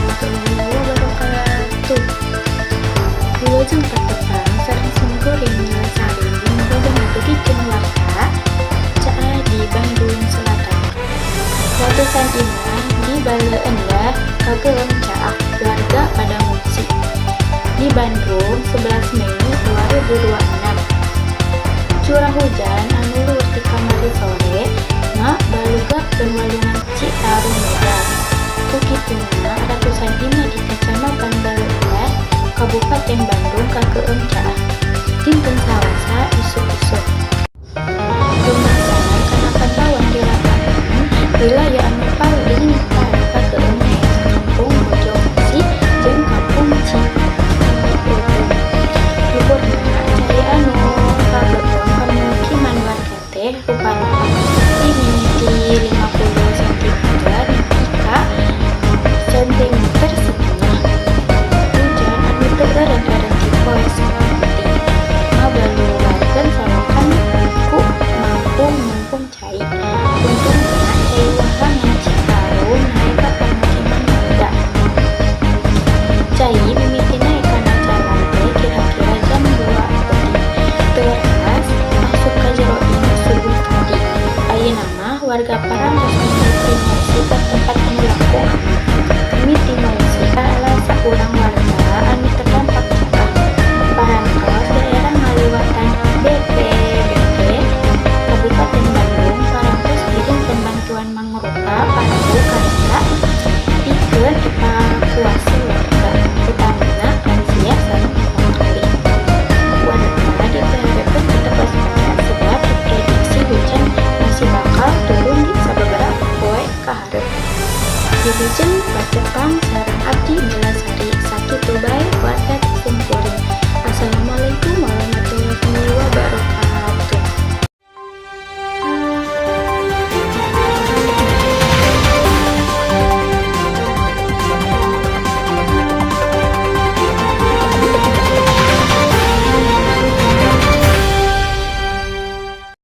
Warahmatullahi wabarakatuh. Wilujeng patepang sareng simkuring Nilasari nu bade ngadugikeun warta caah di Bandung Selatan. Ratusan imah di Baleendah kageem caah, warga pada ngungsi. Di Bandung, 11 Mei 2026. Curah hujan anu luhur ti kamari sore ngabalugakkeun walungan Citarum medal. Ku kituna ratusan imah di Kacamatan Baleendah, Kabupaten Bandung, kageem caah dinten Salasa isuk-isuk. Rumasan kanakan bawang di lapangan wilayah anu